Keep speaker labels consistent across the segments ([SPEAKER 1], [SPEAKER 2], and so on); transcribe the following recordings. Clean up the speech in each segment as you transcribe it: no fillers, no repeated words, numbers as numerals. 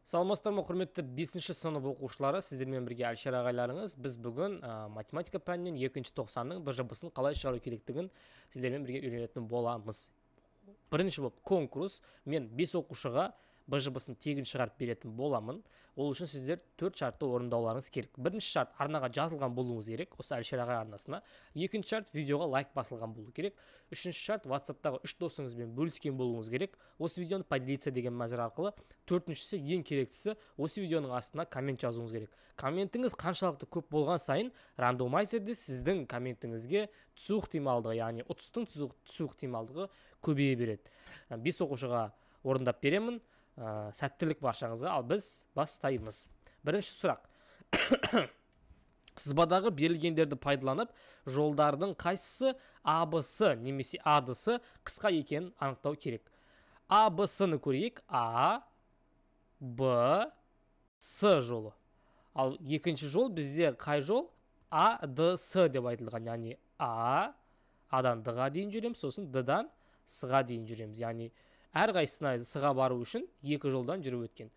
[SPEAKER 1] Саламатсыздар ма, құрметті 5-ші сынып оқушылары, сіздермен бірге Әлішер ағайларыңыз. Біз бүгін математика пәнінен 2-ші тоқсанның БЖБ-сын қалай шығару керектігін сіздермен бірге үйренетін боламыз. Бірінші болып конкурс, мен 5 оқушыға БЖБ-сын тегін шығарып беретін боламын. Ол үшін сіздер 4 шартты орындауларыңыз керек. Бірінші шарт, арнаға жазылған болуыңыз керек, осы Әлішер ағай арнасына. Екінші шарт, видеоға лайк басылған болу керек. Үшінші шарт, WhatsApp-тағы 3 досыңызбен бөліскен болуыңыз керек. Осы видеоны поделиться деген мәзір арқылы. Төртіншісі, ең керектісі, осы видеоның астына коммент жазуыңыз керек. Комментіңіз қаншалықты көп болған сайын рандомайзерде сіздің комментіңізге түсу ықтималдығы, яғни ұтыстың түсу ықтималдығы көбейе береді. 5 оқушыға орындап беремін. Сәттілік баршаңызға, ал біз бастаймыз. Бірінші сұрақ. Сызбадағы берілгендерді пайдаланып, жолдардың қайсысы А, Б, С немесе А, Д, С қысқа екенін анықтау керек. А, Б, С-ны көрейік. А, Б, С жолы. Ал екінші жол бізде қай жол? А, Д, С деп айтылған. Яғни А, А-дан Д-ға дейін жүреміз, сосын Д-дан С-ға дейін жүреміз. Яғни әрқайсысына С-ға бару үшін екі жолдан жүріп өткен.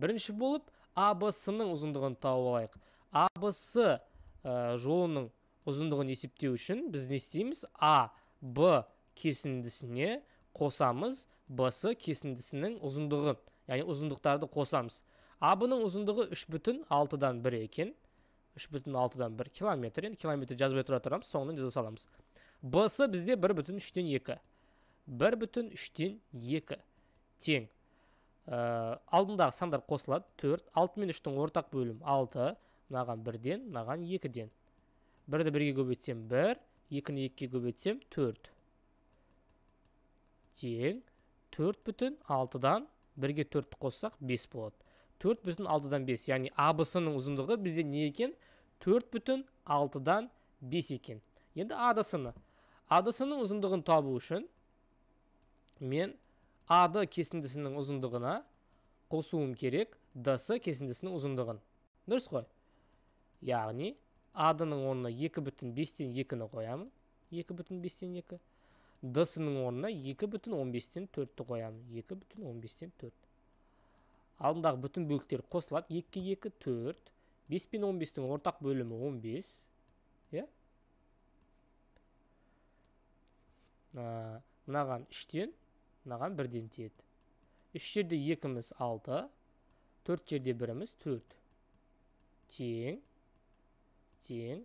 [SPEAKER 1] Бірінші болып А, Б, С-ның ұзындығын тауып алайық. А, Б, С жолының ұзындығын есептеу үшін біз не істейміз? А, Б кесіндісіне қосамыз Б, С кесіндісінің ұзындығын, яғни ұзындықтарды қосамыз. А, Б-ның ұзындығы үш бүтін алтыдан бір екен. Үш бүтін алтыдан бір километр. Енді километр жазбай тұра тұрамыз, соңынан жаза саламыз. Б, С бізде бір бүтін үштен екі. Бір бүтін үштен екі тең. Алдындағы сандар қосылады. 4, алты мен үштің ортақ бөлімі алты, мынаған бірден, мынаған екіден. Бірді бірге көбейтсем бір, екіні екіге көбейтсем төрт. Тең төрт бүтін алтыдан бірге төртті қоссақ бес болады. Төрт бүтін алтыдан бес, яғни А, Б, С-ның ұзындығы бізде не екен? Төрт бүтін алтыдан бес екен. Енді А, Д, С-ны. А, Д, С-ның ұзындығын табу үшін мен А, Д кесіндісінің ұзындығына қосуым керек Д, С кесіндісінің ұзындығын. Дұрыс қой? Яғни А, Д-ның орнына екі бүтін бестен екіні қоямын. Екі бүтін бестен екі. Д, С-ның орнына екі бүтін он бестен төртті қоямын. Екі бүтін он бестен төрт. Алдындағы бүтін бөліктер қосылады. Екіге екі, төрт. Бес пен он бестің ортақ бөлімі он бес. Иә? Мынаған үштен, мынаған бірден тиеді. Үш жерде екіміз алты, төрт жерде біріміз төрт. Тең, тең,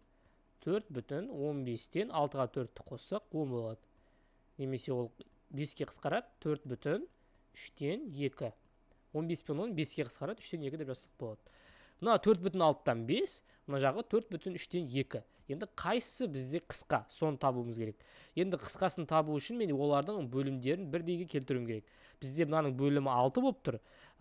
[SPEAKER 1] төрт бүтін он бестен алтыға төртті қоссақ он болады. Немесе ол беске қысқарады, төрт бүтін үштен екі. Он бес пен он беске қысқарады, үштен екі деп жазсақ болады. Мына төрт бүтін алтыдан бес, мына жағы төрт бүтін үштен екі. Енді қайсысы бізде қысқа, соны табуымыз керек. Енді қысқасын табу үшін мен олардың бөлімдерін бірдейге келтіруім керек. Бізде мынаның бөлімі алты болып тұр,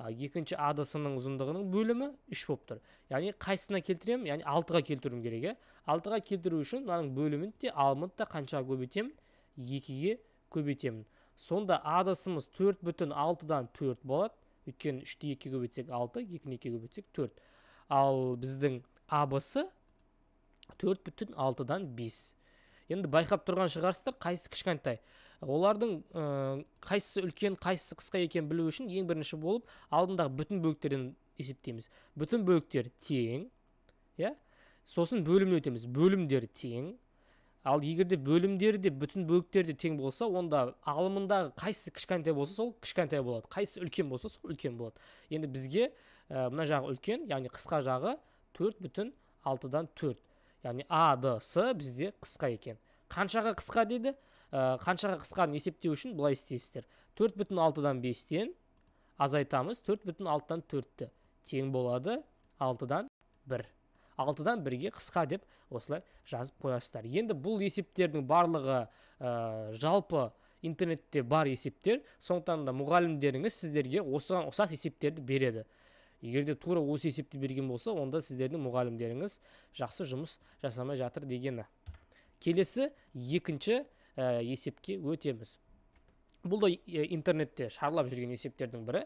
[SPEAKER 1] екінші А, Д, С-ның ұзындығының бөлімі үш болып тұр. Яғни қайсысына келтіремін? Яғни алтыға келтіруім керек, ә? Алтыға келтіру үшін мынаның бөлімін де алымын да қаншаға көбейтемін? Екіге көбейтемін. Сонда А, Д, С-ымыз төрт бүтін алтыдан төрт болады. Өйткені үшті екіге көбейтсек алты, екіні екіге көбейтсек төрт. Ал біздің А, Б, С төрт бүтін алтыдан бес. Енді байқап тұрған шығарсыздар, қайсысы кішкентай. Олардың қайсысы үлкен, қайсысы қысқа екенін білу үшін ең бірінші болып алдындағы бүтін бөліктерден есептейміз. Бүтін бөліктер тең, иә? Сосын бөліміне өтеміз. Бөлімдер тең. Ал егер де бөлімдері де бүтін бөліктері де тең болса, онда алымындағы қайсысы кішкентай болса, сол кішкентай болады. Қайсысы үлкен болса, сол үлкен болады. Енді бізге мына жағы үлкен, яғни қысқа жағы төрт бүтін алтыдан төрт. Яғни А, Д, С бізде қысқа екен. Қаншаға қысқа деді? Қаншаға қысқаны есептеу үшін былай істейсіздер. Төрт бүтін алтыдан бестен азайтамыз төрт бүтін алтыдан төртті. Тең болады алтыдан бір. Алтыдан бірге қысқа деп осылай жазып қоясыздар. Енді бұл есептердің барлығы жалпы интернетте бар есептер. Сондықтан да мұғалімдеріңіз сіздерге осыған ұқсас есептерді береді. Егер де тура осы есепті берген болса, онда сіздердің мұғалімдеріңіз жақсы жұмыс жасамай жатыр дегені. Келесі екінші есепке өтеміз. Бұл да интернетте шарлап жүрген есептердің бірі,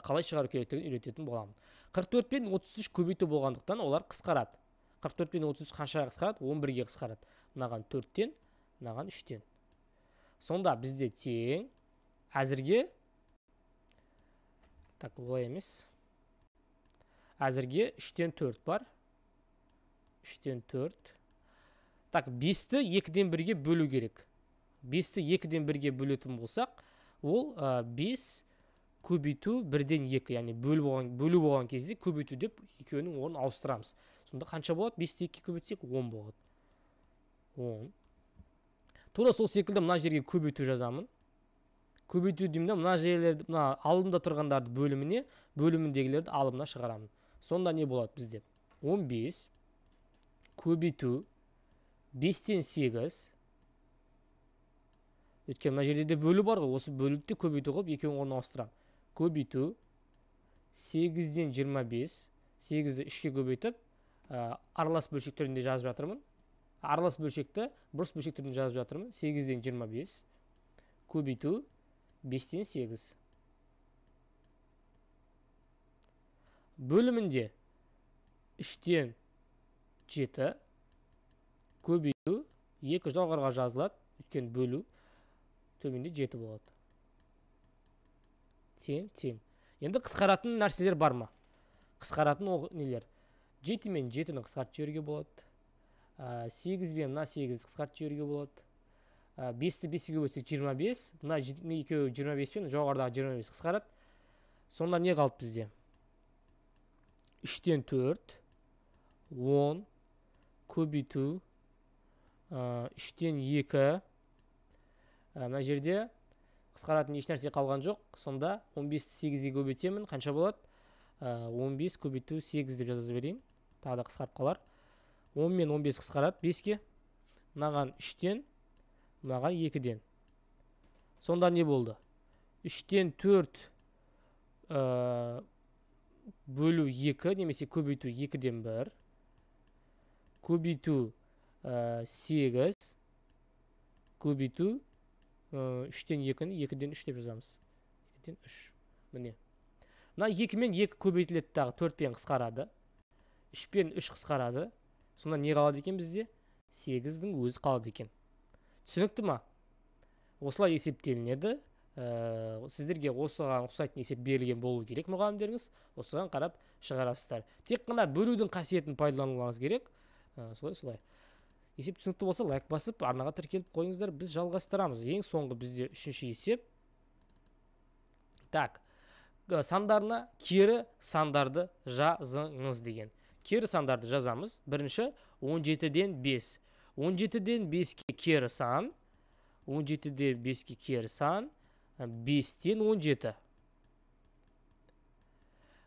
[SPEAKER 1] қалай шығару керектігін үйрететін боламын. Қырық төрт пен отыз үш көбейту болғандықтан олар қысқарады. Қырық төрт пен отыз үш қаншаға қысқарады? Он бірге қысқарады. Мынаған төрттен, мынаған үштен. Сонда бізде тең әзірге, так, олай емес. Әзірге 3-тен 4 бар. 3-тен 4. Так, 5-ті 2-ден 1-ге бөлу керек. 5-ті 2-ден 1-ге бөлетін болсақ, ол 5 көбейту 1-ден 2, яғни бөлу болған кезде көбейту деп екеуінің орнын ауыстырамыз. Сонда қанша болады? 5-ті 2-ге көбейтсек 10 болады. 10. Тура сол секілді мына жерге көбейту жазамын. Көбейту деймін де, мына жерлерді, мына алымда тұрғандарды бөліміне, бөліміндегілерді алымына шығарамын. Сонда не болады бізде? 15 көбейту 5-тен 8. Өйткені мына жерде де бөлу бар ғой, осы бөлуді де көбейту қылып екеуінің орнын ауыстырамын. Көбейту 8-ден 25, 8-ді 3-ке көбейтіп, аралас бөлшек түрінде жазып жатырмын. Аралас бөлшекті бұрыс бөлшек түрінде жазып жатырмын. 8-ден 25 көбейту 5-тен 8. Бөлімінде 3-тен 7 көбейту 2 жоғарыға жазылады, өйткені бөлу төменде 7 болады. Тең, тең. Енді қысқаратын нәрселер бар ма? Қысқаратын ол нелер? 7 мен 7-ні қысқартып жіберуге болады. 8 бен мына 8-ді қысқартып жіберуге болады. 5-ті 5-ге бөлсек 25, мына екеуі 25 пен жоғарыдағы 25 қысқарады. Сонда не қалды бізде? 3-тен 4, 10 көбейту 3-тен 2. Мына жерде қысқаратын ешнәрсе қалған жоқ. Сонда 15-ті 8-ге көбейтемін. Қанша болады? 15 көбейту 8 деп жаза берейін. Тағы да қысқарып қалар. 10 мен 15 қысқарады 5-ке. Мынаған 3-тен, мынаған 2-ден. Сонда не болды? 3-тен 4 бөлу 2 немесе көбейту 2-ден 1. Көбейту 8 көбейту 3-тен 2-ні 2-ден 3 деп жазамыз. 2-ден 3. Міне. Мына 2 мен 2 көбейтіледі тағы 4 пен қысқарады. 3 пен 3 қысқарады. Сонда не қалады екен бізде? 8-дің өзі қалады екен. Түсінікті ма? Осылай есептелінеді. Сіздерге осыған ұқсайтын есеп берілген болу керек мұғалімдеріңіз. Осыған қарап шығарасыздар. Тек қана бөлудің қасиетін пайдалануларыңыз керек. Солай, солай. Есеп түсінікті болса, лайк басып, арнаға тіркеліп қойыңыздар. Біз жалғастырамыз. Ең соңғы бізде 3-ші есеп. Так, сандарына кері сандарды жазыңыз деген. Кері сандарды жазамыз. Бірінші 17-ден 5. 17-ден 5-ке кері сан. 17-ден 5-ке кері сан. 5-тен 17.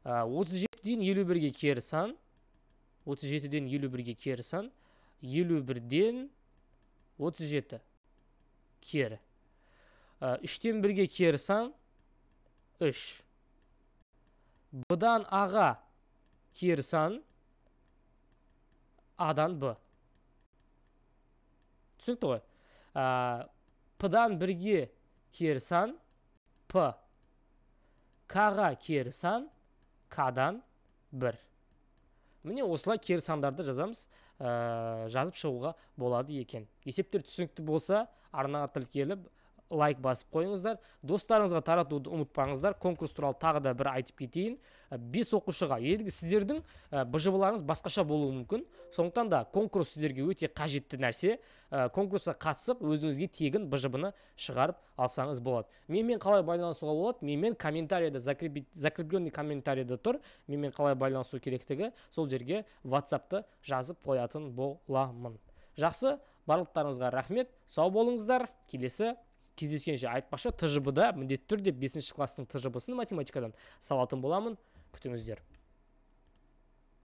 [SPEAKER 1] 37-ден 51-ге кері сан. 37-ден 51-ге кері сан. 51-ден 37 кері. 3-тен 1-ге кері сан 3. Б-дан А-ға кері сан А-дан Б. Түсінікті ғой? П-дан 1-ге кері сан П. К-ға кері сан К-дан 1. Міне осылай кері сандарды жазамыз, жазып шығуға болады екен. Есептер түсінікті болса, арнаға тіркеліп, лайк басып қойыңыздар. Достарыңызға таратуды ұмытпаңыздар. Конкурс туралы тағы да бір айтып кетейін. 5 оқушыға, енді сіздердің БЖБ-ларыңыз басқаша болуы мүмкін. Сондықтан да конкурс сіздерге өте қажетті нәрсе. Конкурсқа қатысып, өзіңізге тегін БЖБ-ны шығарып алсаңыз болады. Менімен қалай байланысуға болады? Менімен комментарияда, закрепленный комментарияда тұр. Менімен қалай байланысу керектігі, сол жерге WhatsApp-ты жазып қоятын боламын. Жақсы, барлықтарыңызға рахмет. Сау болыңыздар. Келесі кездескенше. Айтпақшы, ТЖБ-да міндетті түрде 5 класстың ТЖБ-сын математикадан салатын боламын. Күтіңіздер.